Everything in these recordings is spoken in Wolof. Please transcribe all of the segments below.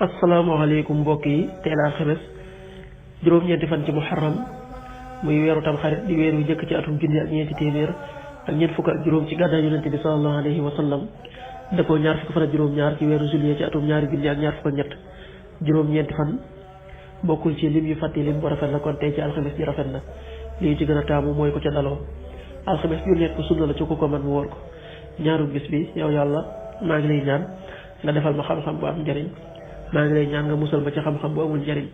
asalaamaaleykum mbokk yi teel a alxames juróom-ñeenti fan ci muharram muy weeru tam xarit di weer wi jëkk ci atum junni ak ñeenti téeméer ak ñeent fukk ak juróom ci gàddaay yonente bi sallallahu alayhi wa sallam dëppoo ñaar fukk fan ak juróom-ñaar ci weeru juillet ci atum ñaari junni ak ñaar fukk ak ñett juróom-ñeenti fan bokkul ci lim yu fàtte lim bu rafet la kon tey ci alxames ji rafet na lii ci gën a taamu mooy ko ca daloo alxames ju nekk sunna la ci ku ko man mu wóor ko ñaaru bis bi yow yàlla maa ngi lay ñaan nga defal ma xam-xam bu am njëriñ maa ngi lay ñaan nga musal ma ci xam-xam bu amul njëriñ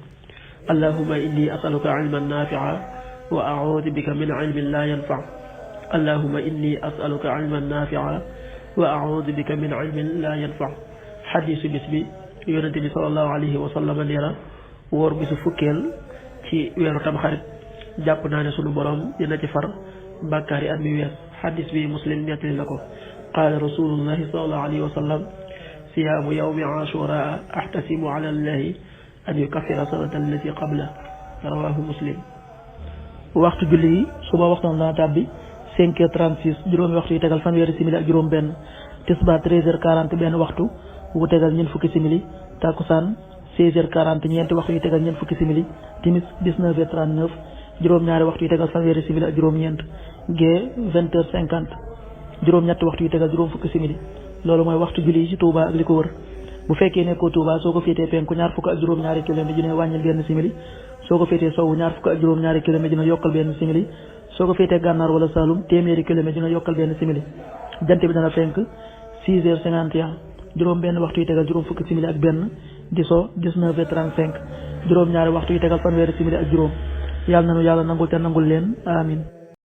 allahumma inni asaluka ilman nafia wa audu bika min ilmin la yanfa allahumma inni asaluka ilman nafia wa audu bika min ilmin la yanfa xadiisu bis bi yonente bi sallallahu alayhi wa sallam nee na wóor bisu fukkeel ci weeru tamxarit jàpp naa ne sunu borom dina ci far bàkkaari at mi wees xadiis bi muslim nettali na ko qaala rasulullahi sallallahu alayhi wa sallam siyaamu yawmi ashura ahtasibu ala allahi an yukaffira sanata allati qabla rawahu muslim. waxtu julli yi suba waxtaan dana tàbbi 5h36 juróomi waxtu yi tegal fanweeri simili ak juróom benn tisbaar 13h40 benn waxtu wu tegal ñeent fukki simili takkusaan 16h40 ñeenti waxtu yi tegal ñeent fukki simili timis 19h39 juróom-ñaari waxtu yi tegal fanweeri simili ak juróom-ñeent gee 20h50 juróom-ñetti waxtu yi tegal juróom fukki simili loolu mooy waxtu julli yi ci Touba ak li ko wër bu fekkee nekkoo Touba soo ko féetee penku ñaar fukk ak juróom-ñaari kilomètre dina wàññil benn simili soo ko féetee sowwu ñaar fukk ak juróom-ñaari kilomètre dina yokkal benn simili soo ko féetee gànnaar wala Saloum téeméeri kilomètre dina yokkal benn simili jant bi dana fenk 6h51 juróom benn waxtu yi tegal juróom fukki simili ak benn di so 19h35 juróom-ñaari waxtu yi tegal fanweeri simili ak juróom yàlla nanu yàlla nangul te nangul leen amin